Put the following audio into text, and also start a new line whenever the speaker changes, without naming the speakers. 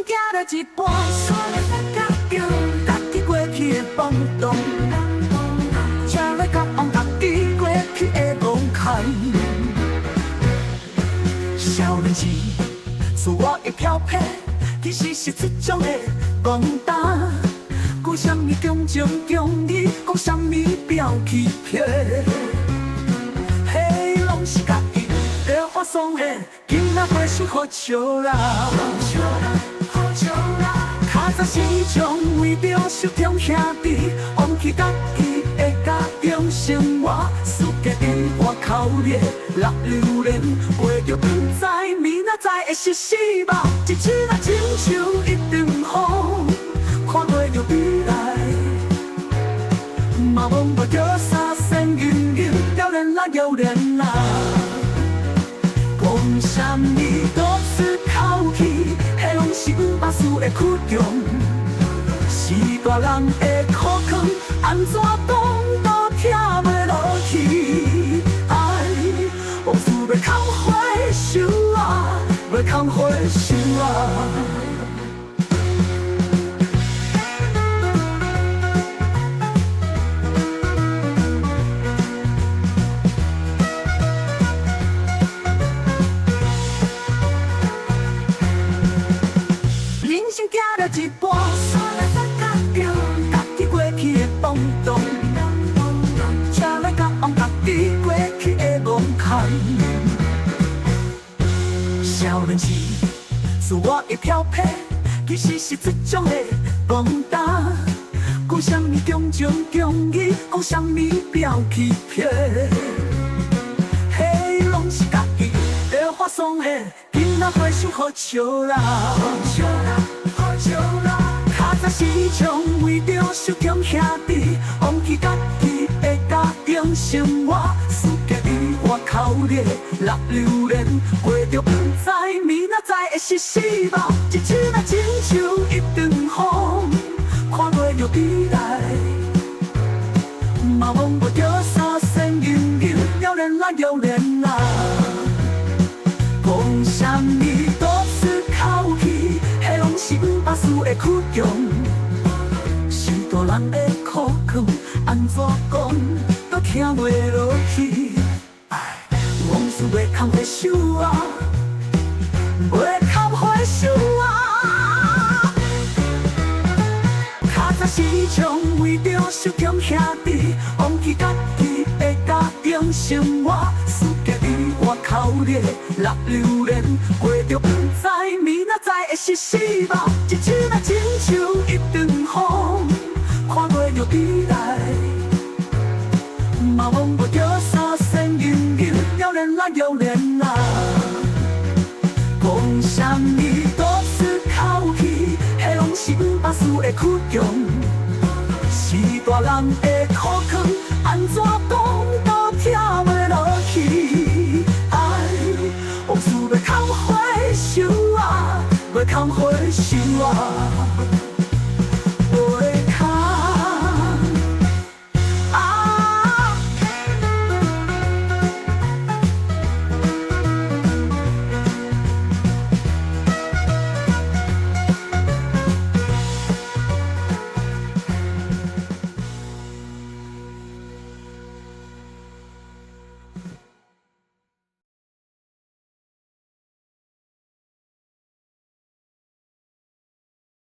生行到一半，家己過去的放蕩，才來渴望家己過去的戇空。少年時，自我的飄泊，其實是一種的孤單。講啥物重情重義，講啥物表欺騙，彼攏是家己在發爽的，囡仔回首好笑啦。較早時常為著相中兄弟，放棄家己的家庭生活，輸家佇外口的落榴蓮，過著不知明仔載會是死肉，一世仔親像一陣風，看袂著未來，嘛摸無著三線銀銀，遙遠啦遙遠啦。講啥物獨自口氣，彼攏是毋捌輸的苦衷，是大人的苦勸，按怎講都聽袂落去。唉，往事袂堪回首啊，袂堪回首啊。人生行到一半，家己過去的放蕩，才來渴望家己過去的戇空。少年時，自我的飄泊，其實是一種的孤單。講啥物重情重義，講啥物表欺騙，彼攏是家己在發爽的，囡仔回首好笑啦。較早時常為著相中兄弟，放棄家己的家庭生活，輸家佇外口的落榴蓮，過著不知明仔載會是死肉，一世仔親像一陣風，看袂著未來，嘛摸無著三線銀銀，遙遠啦遙遠啦。講啥物獨自口氣，彼攏是毋捌輸的苦衷，是大人的苦勸，按怎講都聽袂落去。唉，往事袂堪回首啊，袂堪回首啊。較早時常為著相中兄弟，放棄家己的家庭生活，輸家佇外口的落榴蓮，過著不知明仔載會是死肉，一世仔親像一陣風，看袂著未來，嘛摸無著三線銀銀，遙遠啦遙遠啦。講啥物獨自口氣，彼攏是毋捌輸的苦衷，是大人的苦勸，按怎講都聽袂落去。唉，往事袂堪回首啊，袂堪回首啊。